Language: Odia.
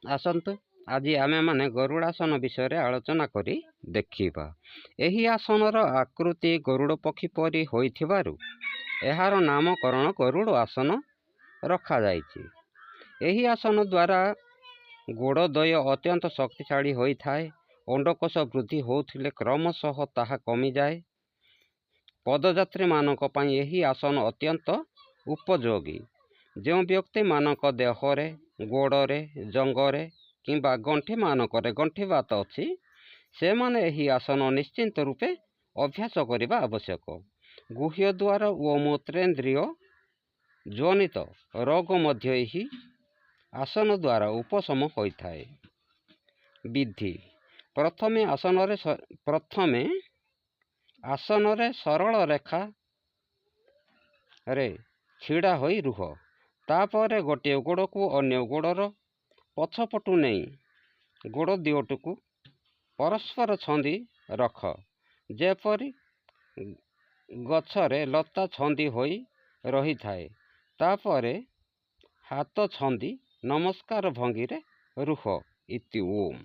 ଆସନ୍ତୁ, ଆଜି ଆମେମାନେ ଗରୁଡ଼ାସନ ବିଷୟରେ ଆଲୋଚନା କରି ଦେଖିବା। ଏହି ଆସନର ଆକୃତି ଗରୁଡ଼ ପକ୍ଷୀ ପରି ହୋଇଥିବାରୁ ଏହାର ନାମକରଣ ଗରୁଡ଼ ଆସନ ରଖାଯାଇଛି। ଏହି ଆସନ ଦ୍ୱାରା ଗୋଡ଼ ଦ୍ୱୟ ଅତ୍ୟନ୍ତ ଶକ୍ତିଶାଳୀ ହୋଇଥାଏ। ଅଣ୍ଡକୋଷ ବୃଦ୍ଧି ହେଉଥିଲେ କ୍ରମଶଃ ତାହା କମିଯାଏ। ପଦଯାତ୍ରୀମାନଙ୍କ ପାଇଁ ଏହି ଆସନ ଅତ୍ୟନ୍ତ ଉପଯୋଗୀ। ଯେଉଁ ବ୍ୟକ୍ତିମାନଙ୍କ ଦେହରେ, ଗୋଡ଼ରେ, ଜଙ୍ଘରେ କିମ୍ବା ଗଣ୍ଠିମାନଙ୍କରେ ଗଣ୍ଠିବାତ ଅଛି, ସେମାନେ ଏହି ଆସନ ନିଶ୍ଚିନ୍ତ ରୂପେ ଅଭ୍ୟାସ କରିବା ଆବଶ୍ୟକ। ଗୁହ୍ୟ ଦ୍ୱାର ଓ ମୂତ୍ରେନ୍ଦ୍ରିୟ ଜନିତ ରୋଗ ମଧ୍ୟ ଏହି ଆସନ ଦ୍ୱାରା ଉପଶମ ହୋଇଥାଏ। ବିଧି: ପ୍ରଥମେ ଆସନରେ ସରଳ ରେଖାରେ ଛିଡ଼ା ହୋଇ ରୁହ। ତାପରେ ଗୋଟିଏ ଗୋଡ଼କୁ ଅନ୍ୟ ଗୋଡ଼ର ପଛପଟୁ ନେଇ ଗୋଡ଼ ଦିଓଟିକୁ ପରସ୍ପର ଛନ୍ଦି ରଖ, ଯେପରି ଗଛରେ ଲତା ଛନ୍ଦି ହୋଇ ରହିଥାଏ। ତାପରେ ହାତ ଛନ୍ଦି ନମସ୍କାର ଭଙ୍ଗୀରେ ରୁହ। ଇତି ଓମ୍।